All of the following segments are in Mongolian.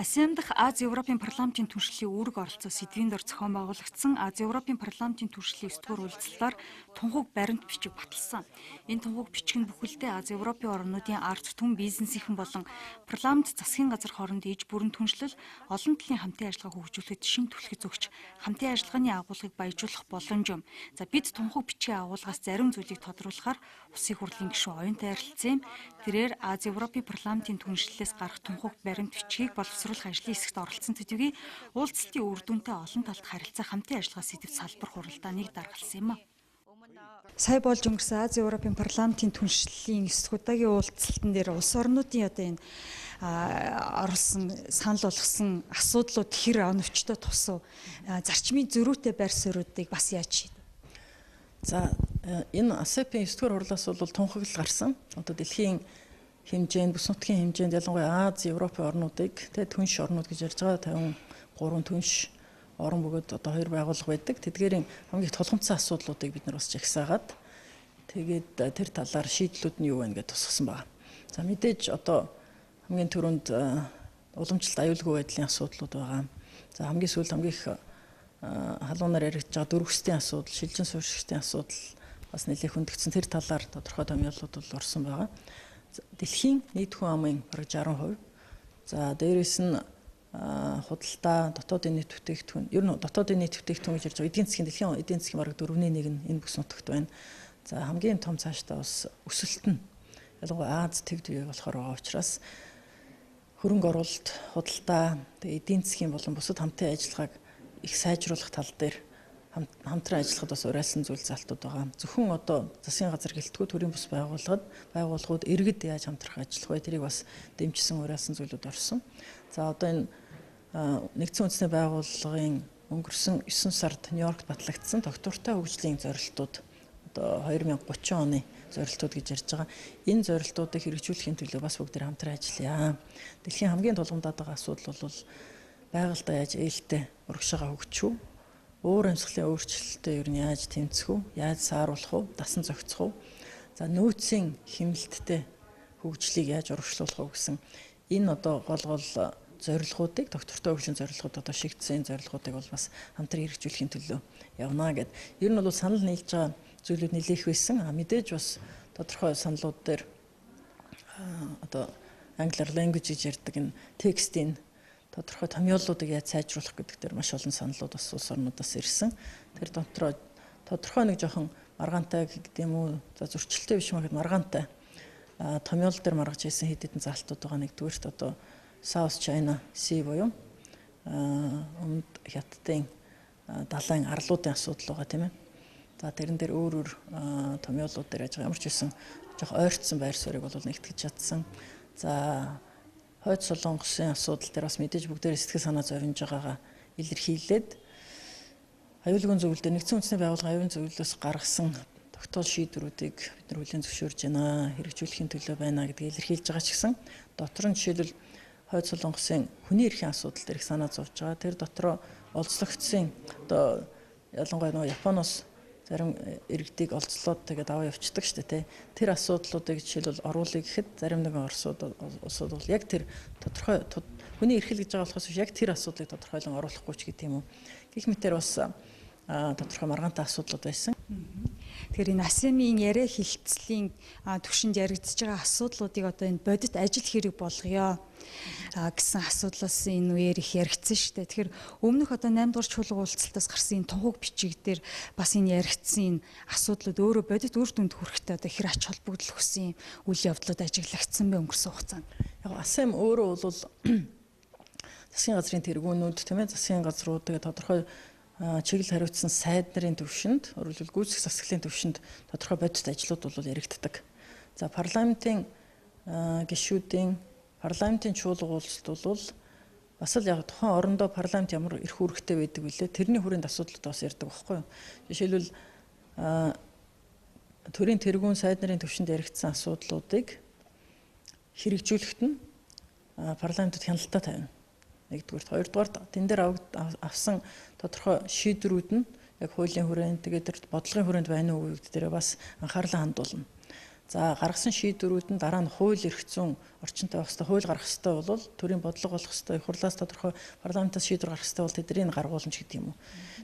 АСЕАН дахь Ази Европын парламентын түншлэлийн үүрэг оролцоо сэдвийн дор зохион байгуулагдсан Ази Европын парламентын түншлэлийн 9-р уулзалтаар тунхаг баримт бичиг баталсан. Энэ тунхаг бичиг нь бүхэлдээ Ази Европын орнуудын ард түмэн, бизнесийнхэн болон парламент засгийн газар хооронд иж бүрэн түншлэл, олон талын хамтын ажиллагаа хөгжүүлэхэд шинэ түлхэц өгч, хамтын ажиллагааны агуулгыг баяжуулах боломж юм. За, бид тунхаг бичгийн агуулгаас зарим зүйлийг тодруулахаар Улсын хурлын гишүүн Оюнтай ярилцсан юм. Тэрээр Ази Европын парламентын түншлэлээс гарах тунхаг баримт бичгийг боловсруулах ажлын хэсэгт оролцсон төдийгүй уулзалтын үр дүнтэй олон талд харилцаа, хамтын ажиллагаа сэдэвт салбар хуралдааныг даргалсан юм а. Сая болж өнгөрсөн Ази Европын парламентын түншлэлийн 9 дахь удаагийн уулзалтан дээр улс орнуудын одоо энэ оруулсан, санал болгосон асуудлууд хэр оновчтой тусав, зарчмын зөрүүтэй байр суурьуудыг бас яаж шийдэв? За, энэ АСЕП-ийн 9 дугаар хурлаас бол тунхаглал гарсан. Одоо дэлхийн хэмжээнд, бүс нутгийн хэмжээнд, ялангуяа Ази, Европын орнуудыг тэ түнш орнууд гэж ярьж байгаа 53 түнш орон бөгөөд одоо хоёр байгууллага байдаг. Тэдгээрийн хамгийн их тулгамдсан асуудлуудыг бид нар бас жагсаагаад, тэгээд тэр талаар шийдлүүд нь юу вэ гэж тусгасан байна. За, мэдээж одоо хамгийн түрүүнд уламжлалт аюулгүй байдлын асуудлууд байгаа. За, хамгийн сүүлд хамгийн их халуунаар яригдж байгаа дөрвөстийн асуудал, шилжин суурьшигчдын асуудал бас нэлээх хөндөгдсөн. Тэр талаар тодорхой томьёолууд бол орсон байгаа. Дэлхийн нийт хүн амын бараг 60%. За, дээрээс нь худалдаа, дотоодын нийт бүтээгдэхүүн, ер нь дотоодын нийт бүтээгдэхүүн гэж ярьж байгаа эдийн засгийн, дэлхийн эдийн засгийн бараг 4-ний 1 нь энэ бүс нутагт байна. За, хамгийн том цаашдаа бас өсөлт нь ялангуяа Ази төв төвийг болохоор байгаа учраас хөрөнгө оруулалт, худалдаа, тэгээ эдийн засгийн болон бусад хамтын ажиллагааг их сайжруулах тал дээр хамтран ажиллахад бас уриалсан зүйл залтууд байгаа. Зөвхөн одоо засгийн газар гэлтгүй төрийн бус байгууллагууд иргэд яаж хамтрах ажиллах вэ? Тэрийг бас дэмжсэн, уриалсан зүйлүүд орсон. За, одоо энэ нэгдсэн үндэсний байгууллагын өнгөрсөн 9 сард Нью-Йоркт батлагдсан тогтвортой хөгжлийн зорилтууд, одоо 2030 оны зорилтууд гэж ярьж байгаа. Энэ зорилтуудыг хэрэгжүүлэхийн төлөө бас бүгд хамтран ажиллая. Дэлхийн хамгийн тулгамдаад байгаа асуудал бол байгальдаа яаж ээлтэй урагшаага хөгжих үү? Уур амьсгалын өөрчлөлтөд ер нь яаж тэмцэх үү? Яаж сааруулах уу? Дасан зохицох уу? За, нөөцийн хэмнэлттэй хөгжлийг яаж урагшлуулах уу гэсэн энэ одоо гол гол зорилгоудыг, тогтвортой хөгжлийн зорилгууд одоо шигдсэн зорилгоудыг бол бас хамтран хэрэгжүүлэхийн төлөө явна гэд. Ер нь бол санал нийлж байгаа зүйлүүд нэлээх байсан. А мэдээж бас тодорхой саналууд дээр одоо англиар language гэж ярьдаг энэ текстийн тодорхой томьёоллуудыг яаж сайжруулах гэдэг дээр маш олон саналууд бас улс орнуудаас ирсэн. Тэр дотроо тодорхой нэг жоохон маргаантай гэдэг юм уу, за зөрчилтэй биш маяг маргаантай томьёол дээр маргаж ирсэн хэд хэдэн заалтууд байгаа. Нэгдүгээрт одоо South China Sea буюу өмнөд Хятадын далайн арлуудын асуудал байгаа, тийм ээ. За, тэрэн дээр өөр өөр томьёолууд дээр яаж ямар ч байсан жоох ойртсон байр суурийг бол нэгтгэж чадсан. За, Хойд Солонгосын асуудал дээр бас мэдээж бүгдээрээ сэтгэл санаа зовж байгаагаа илэрхийлээд, аюулгүй зөвлөл дээр, нэгдсэн үндэсний байгууллагын аюулгүй зөвлөлөөс гаргасан тогтоол шийдвэрүүдийг бид нар хүлээн зөвшөөрж байна, хэрэгжүүлэхийн төлөө байна гэдгийг илэрхийлж байгаа ч гэсэн дотор нь жишээлбэл Хойд Солонгосын хүний эрхийн асуудал дээр их санаа зовж байгаа. Тэр дотроо олзлогдсон, одоо ялангуяа нөгөө Японоос зарим иргэдийг олзлоод тэгээд аваа явцдаг шүү дээ, тий. Тэр асуудлуудыг жишээлбэл оруулъя гэхэд зарим нэгэн орсууд улсууд бол яг тэр тодорхой хүний эрхэл гэж байгаа болохоос биш, яг тэр асуудлыг тодорхойлон оруулахгүй ч гэдэг юм уу. Гэх мэтэр бас тодорхой маргаантай асуудлууд байсан. Тэгэхээр энэ АСЕМ-ийн яриа хэлцлийн түвшинд яригдж байгаа асуудлуудыг одоо энэ бодит ажил хэрэг болгоё гэсэн асуудлаас энэ үеэр их яригдсан шүү дээ. Тэгэхээр өмнөх одоо 8 дугаар чуулга уулзалтаас гарсан энэ тунхаг бичиг дээр бас энэ яригдсан энэ асуудлууд өөрөө бодит үр дүнд хүрэхдээ одоо хэр ач холбогдол өгсөн үйл явдлууд ажиглагдсан бэ өнгөрсөн хугацаанд? Яг АСЕМ өөрөө бол засгийн газрын тэргүүнүүд, тийм ээ, засгийн газрууд, тэгээ тодорхой чиглэл хариуцсан сайд нарын төвшөнд, өөрөлдөл гүйцэтгэх засаглалын төвшөнд тодорхой бодит ажлууд бол яригддаг. За, парламентын гишүүдийн парламентын чуулга уулзалт бол бас л яг тухайн орондоо парламент ямар эрх үүрэгтэй байдаг вүлээ, тэрний хүрээнд асуудлууд бас ярьдаг байхгүй юу. Жишээлбэл, төрийн тэргүүн сайд нарын төвшөнд яригдсан асуудлуудыг хэрэгжүүлэхэд нь парламентод хяналтаа тавина. Нэгдүгээрт, хоёрдугаарт тэн дээр авсан тодорхой шийдвэрүүд нь яг хуулийн хүрээнд, тэгээд тэр бодлогын хүрээнд байна уу гэдэг дээр бас анхаарлаа хандуулна. За гаргасан шийдвэрүүд нь дараа нь хууль эрх зүйн орчинтой байх ёстой, хууль гаргах ёстой бол төрийн бодлого болох ёстой, их хурлаас тодорхой парламентаас шийдвэр гаргах ёстой бол тэднийг гаргуулна ч гэдэг юм уу.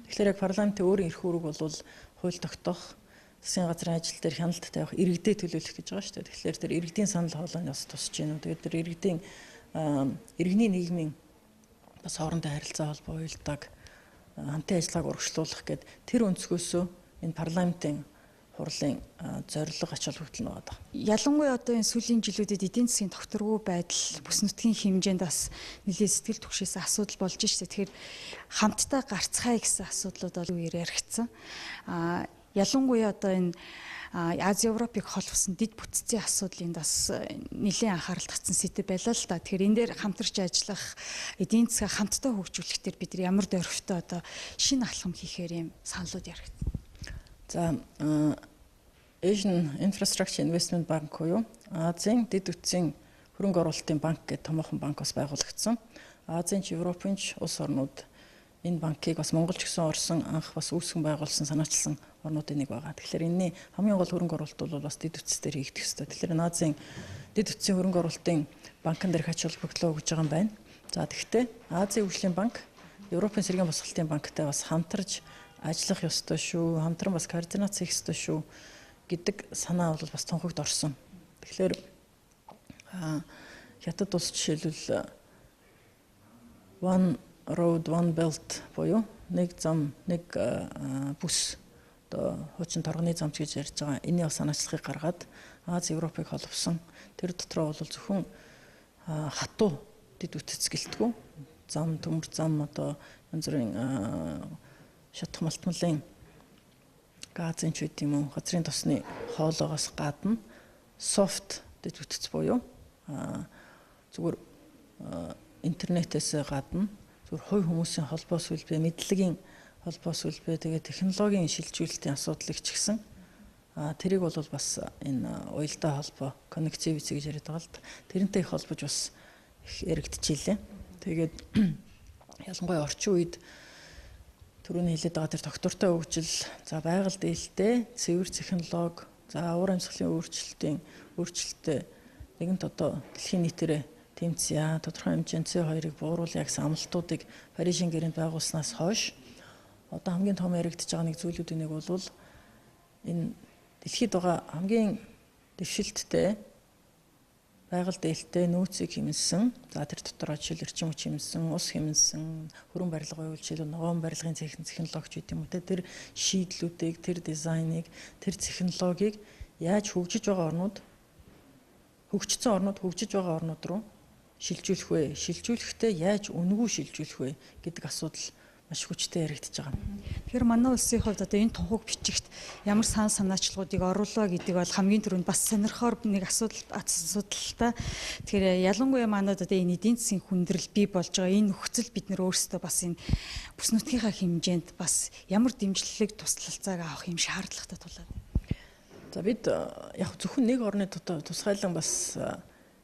Тэгэхээр яг парламентын өөрийн эрх үүрэг бол хууль тогтоох, засгийн газрын ажил дээр хяналт тавих, иргэдэд төлөөлөх гэж байгаа шүү дээ. Тэгэхээр тэр иргэдийн санал хоолойн бас тусч гинүү. Тэгээд тэр иргэдийн иргэний нийгмийн бас хоорондын харилцаа холбоо уялдааг хамтын ажиллагааг урагшлуулах гээд тэр өнцгөөсөө энэ парламентын хурлын зорилго ач холбогдол нь байна. Ялангуяа одоо энэ сүүлийн жилүүдэд эдийн засгийн тогтворгүй байдал бүс нутгийн хэмжээнд бас нэлээд сэтгэл түгшээсэн асуудал болж штэ. Тэгэхээр хамтдаа гарцгаая гэсэн асуудлууд бол үеэр яригдсан. Ялангуяа одоо энэ Ази Европыг холбосон дэд бүтцийн асуудал энд бас нэлээд анхаарал татсан сэдэв байлаа л та. Тэгэхээр энэ дээр хамтарч ажиллах, эдийн засгаа хамтдаа хөгжүүлэх дээр бид нар ямар дөрвтэй одоо шинэ алхам хийхээр юм саналууд яригдсан. За Asian Infrastructure Investment Bank буюу Азийн дэд бүтцийн хөрөнгө оруулалтын банк гэдэг томоохон банк бас байгуулагдсан. Азийн ч Европын ч улс орнууд энэ банкыг бас Монгол ч гэсэн орсон анх бас үүсгэн байгуулсан санаачилсан орнуудын нэг байгаа. Тэгэхээр энэний хамгийн гол хөрөнгө оруулалт бол бас дэд бүтц дээр хийгдэх ёстой. Тэгэхээр энэ Азийн дэд бүтцийн хөрөнгө оруулалтын банкн дээрх ач холбогдлоо өгж байгаа юм байна. За тэгэхдээ Азийн хөгжлийн банк, Европын сэргээн босголтын банктай бас хамтарч ажиллах ёстой шүү, хамтран бас координац хийх ёстой шүү гэдэг санаа бол бас тунхагт орсон. Тэгэхээр Хятад улс жишээлбэл One Road One Belt буюу нэг зам, нэг бүс одоо хуучин торгоны замч гэж ярьж байгаа энэний бас санаачлагыг гаргаад Ази Европыг холбосон. Тэр дотроо бол зөвхөн хатуу дэд бүтц гэлтгүү зам, төмөр зам одоо янз бүрийн шатах малтмалын газын ч үт юм уу газрын тосны хоолоогоос гадна софт дэд бүтц буюу зүгээр интернетээс гадна зүгээр хувь хүмүүсийн холбоо сүлбээ, мэдлэгийн холбоо сүлбээ, тэгээ технологийн шилжүүлэлтийн асуудлыг ч гэсэн тэрийг бол бас энэ уялдаа холбоо, connectivity гэж яриад байгаа л да. Тэрнтэй их холбож бас их яригдчихилээ. Тэгээд ялангуяа орчин үед түрүүний хэлээд байгаа тэр тогтвортой хөгжил, за байгаль дээлтэй, цэвэр технологи, за уур амьсгалын өөрчлөлттэй нэгэнт одоо дэлхийн нийтээрээ тэмцъя, тодорхой хэмжээнд CO2-ыг бууруулъя гэсэн амлалтуудыг Парижийн гэрээнд байгуулснаас хойш одоо хамгийн том яригдж байгаа нэг зүйлүүдийн нэг бол энэ дэлхийд байгаа хамгийн дэвшилттэй байгаль дээлтэй нөөцийг хэмнэсэн, за тэр дотор жишээл эрчим хүч хэмнэсэн, ус хэмнэсэн, хөрөн барилга буюу жишээл ногоон барилгын технологич гэдэг юм уу те, тэр шийдлүүдийг, тэр дизайныг, тэр технологиг яаж хөгжиж байгаа орнууд, хөгжсөн орнууд хөгжиж байгаа орнууд руу шилжүүлэх вэ? Шилжүүлэхдээ яаж үнэгүй шилжүүлэх вэ гэдэг асуудал маш хүчтэй яригдж байгаа. Тэгэхээр манай улсын хувьд одоо энэ тунхаг бичигт ямар санал санаачлагуудыг оруулаа гэдэг бол хамгийн түрүүнд бас сонирхоор нэг асуудал та. Тэгэхээр ялангуяа манайд одоо энэ эдийн засгийн хүндрэл бий болж байгаа энэ нөхцөл бид нэр өөрсдөө бас энэ бүс нутгийнхаа хэмжээнд бас ямар дэмжлэг туслалцааг авах юм шаардлагатай тулаад. За бид яг зөвхөн нэг орны тусгайлан бас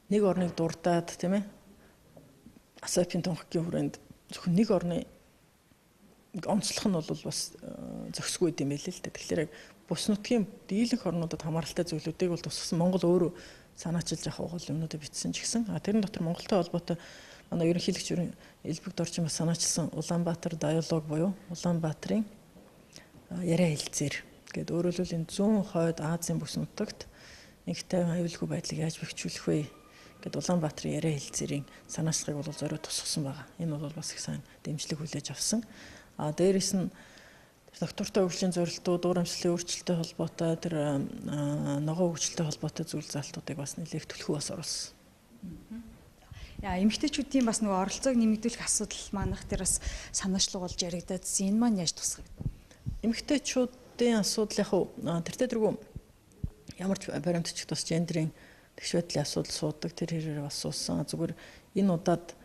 нэг орныг дурдаад тийм ASEP-ийн тунхагийн хүрээнд зөвхөн нэг орны онцлох нь бол бас зохисгүй юм байл л дээ. Тэгэхээр яг бус нутгийн дийлэнх орнуудад хамааралтай зүйлүүдийг бол тусгасан Монгол өөрөө санаачилж авах гол юмнуудыг бичсэн ч гэсэн тэрэн дотор Монголтой холбоотой манай ерөнхийлөгч Элбэг Доржин бас санаачилсан Улаанбаатар диалог буюу Улаанбаатарын яриа хэлцээр гээд өөрөөр хэлбэл энэ зүүн хойд Азийн бүс нутагт нэг тайван аюулгүй байдлыг яаж бэхжүүлэх вэ гэд Улаанбаатарын яриа хэлцээрийн санаачлагыг бол зориуд тусгасан байгаа. Энэ бол бас их сайн дэмжлэг хүлээж авсан. А дээрээс нь доктортой хөгжлийн зорилтууд, уур амьсгалын өөрчлөлттэй холбоотой тэр ногоо хөгжилтэй холбоотой зүйл залтуудыг бас нэлээх түлхүү бас оруулсан. Яа, эмэгтэйчүүдийн бас нөгөө оролцоог нэмэгдүүлэх асуудал манайх тэр бас санаачлаг болж яригдаад энэ маань яаж тусгагдав? Эмэгтэйчүүдийн асуудал яг тэртээ тэргүй ямар ч баримт бичигт бас гендрийн тэгш байдлын асуудал суудаг, тэр хэрээр бас суусан. Зүгээр энэ удаад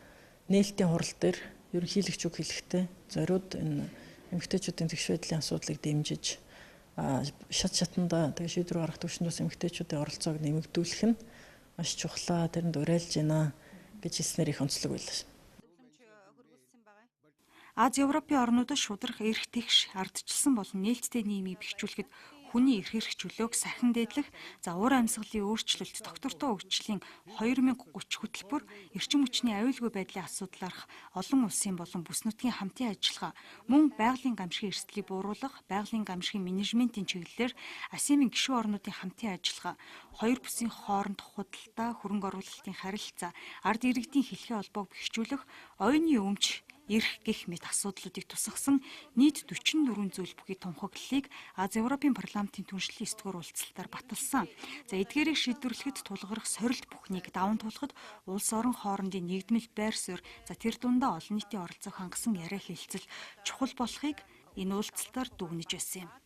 нээлтийн хурал дээр ерөнхийлөгч үг хэлэхдээ зориуд энэ эмэгтэйчүүдийн тэгш байдлын асуудлыг дэмжиж шат шатандаа тэгээ шийдвэр гаргах түвшинд бас эмэгтэйчүүдийн оролцоог нэмэгдүүлэх нь маш чухлаа, тэрэнд уриалж байна гэж хэлснээр их онцлог байлаа. Ази Европын орнуудад шударга эрх тэгш ардчилсан болон нээлттэй нийгмийг бэхжүүлэхэд хүний эрх эрх чөлөөг сахин дээдлэх, за уур амьсгалын өөрчлөлт, доктортой хөгжлийн 2030 хөтөлбөр, эрчим хүчний аюулгүй байдлын асуудлаарх олон улсын болон бүс нутгийн хамтын ажиллагаа, мөн байгалийн гамшигын эрсдлийг бууруулах, байгалийн гамшигын менежментийн чиглэлээр АСЕМ-ийн гишүүн орнуудын хамтын ажиллагаа, хоёр бүсийн хоорондох худалдаа, хөрөнгө оруулалтын харилцаа, ард иргэдийн хэлхийн холбоог бэхжүүлэх, оюуны өмч эрх гэх мэт асуудлуудыг тусгасан нийт 44 зүйл бүхий тунхаглалыг Ази Европын парламентын түншлэлийн 9 дугаар уулзалтаар баталсан. За эдгээрийг шийдвэрлэхэд тулгарх сорилт бүхнийг даван туулахад улс орон хоорондын нэгдмэл байр суурь, за тэр дундаа олон нийтийн оролцоог хангасан яриа хэлцэл чухал болохыг энэ уулзалтаар дүгнэж байсан юм.